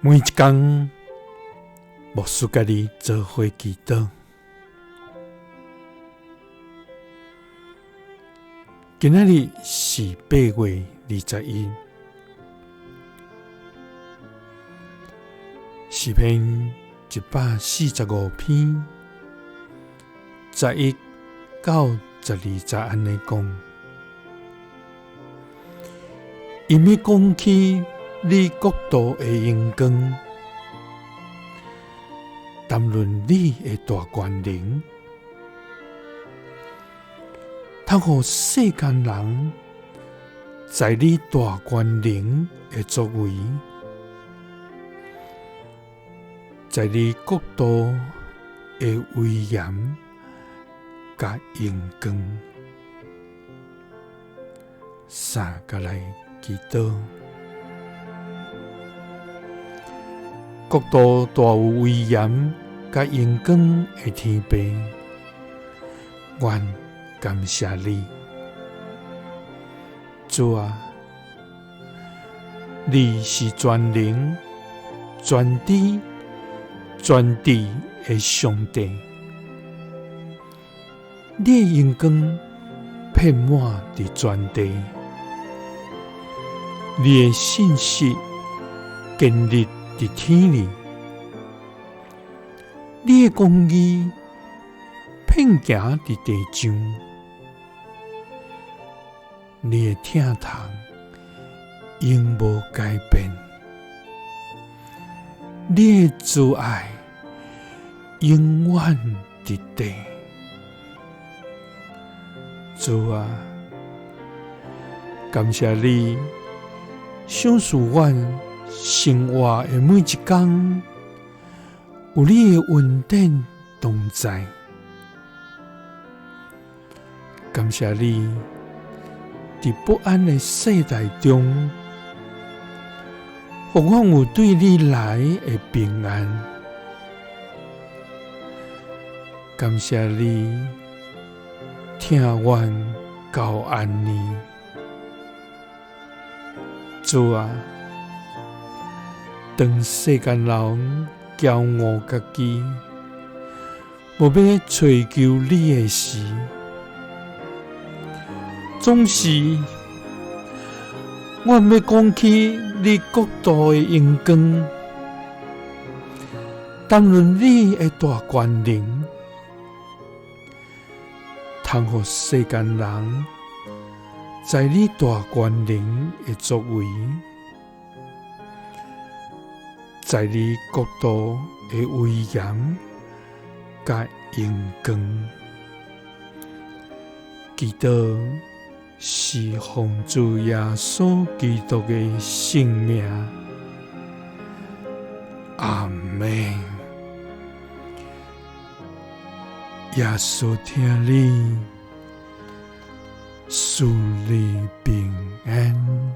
每一工，牧師佮你做伙祈禱。今仔日是8月21，詩篇145篇11到12節按呢講，𪜶欲講起你國度的榮光，談論你的大權能，通予世間人知你大權能的作為，知你國度的威嚴佮榮光。三佮來祈禱，國度大有威嚴佮榮光的天父，阮感謝你，主啊，你是全能、全知、全智的上帝，你的榮光遍滿佇全地，你的信實建立佇天裡，你的公義遍行佇地上，你的疼痛永無改變，你的慈愛永遠佇地。主啊，感謝你賞賜阮生活的每一工，有你的恩典同在。感謝你佇不安的世代中，予阮有對你來的平安。感謝你疼阮到按呢，主啊，當世間人驕傲家己，無欲揣求你的時，總是阮欲講起你國度的榮光，談論你的大權能，通予世間人知你大權能的作為，知你國度的威嚴佮榮光。祈禱是奉主耶穌基督的聖名，阿們。耶穌疼你，賜你平安。